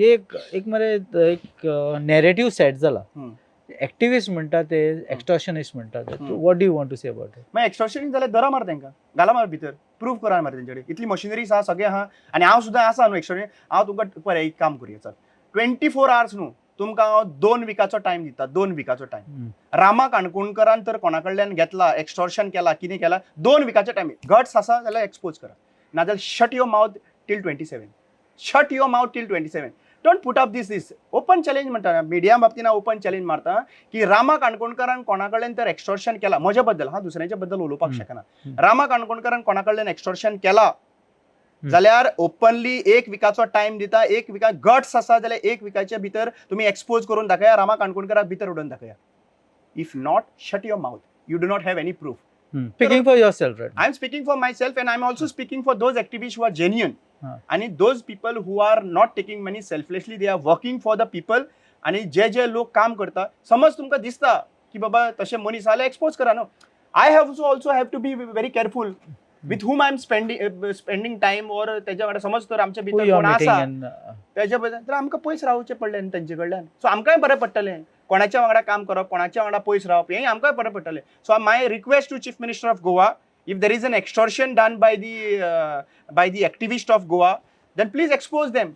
एक एक मरे एक नॅरेटिव्ह सेट जाला. हम्म. एक्टिविस्ट म्हणटा ते, एक्स्टॉर्शनिस्ट म्हणटा ते. हम्म. What do you want to say about it? मागीर एक्स्टॉर्शन जाल्यार धरा मार तांकां, घाला मार भितर, प्रूफ करा मार तेंचे कडेन इतली मशिनरीज आहा, सगळें आहा. आनी हांव सुद्दां आसा न्हू एक्स्टॉर्शन. हांव तुमकां पळय एक काम करुया, चल, 24 आवर्स न्हू, तुमकां हांव 2 विकाचो टायम दिता, 2 विकाचो टायम. रामा काणकोणकरान तर कोणा कडल्यान घेतला, एक्स्टॉर्शन केला, कितें केला, 2 विकाचे टायम, गट्स आसा जाल्यार एक्सपोज करा, नाजाल्यार shut your mouth till 27. Shut your mouth till 27. Don't put up this open challenge म्हणटा. मिडिया बाबतीन हांव ओपन चॅलेंज मारता की रामा काणकोणकरान कोणा कडल्यान तर एक्स्टॉर्शन केला म्हज्या बद्दल, हा, दुसऱ्यांच्या बद्दल उलोवपाक शकना. रामा काणकोणकरान कोणा कडल्यान एक्स्टॉर्शन केला जाल्यार ओपनली एक विकाचो टायम दिता. एक विका गट्स आसा जाल्यार एक विकाच्या भितर तुमी एक्सपोज करून दाखया, रामा काणकोणकराक भितर उडोवन दाखया. If not, shut your mouth. You do not have any proof. Speaking for yourself, right? I am speaking for myself and I am also speaking for those activist who are genuine आणि those people who are not taking money selflessly, they are working for the people. आणि जे जे लोक काम करता, समज तुमकां दिसता की बाबा तशे मनीस जाल्यार एक्सपोज करा न्हू. I have also have to be very careful with whom I am spending time or तेच्या वांगडा. समज तर आमच्या भितर कोण आसा तेच्या बद्दल, तर आमकां पयस रावचें पडलें न्हू तेंचे कडल्यान. सो आमकांय बरें पडटलें. कोणाच्या वांगडा काम करप, कोणाच्या वांगडा पयस रावप, हें आमकांय बरें पडटलें. So my request to Chief Minister of Goa, if there is an extortion done by the activist of Goa, then please expose them.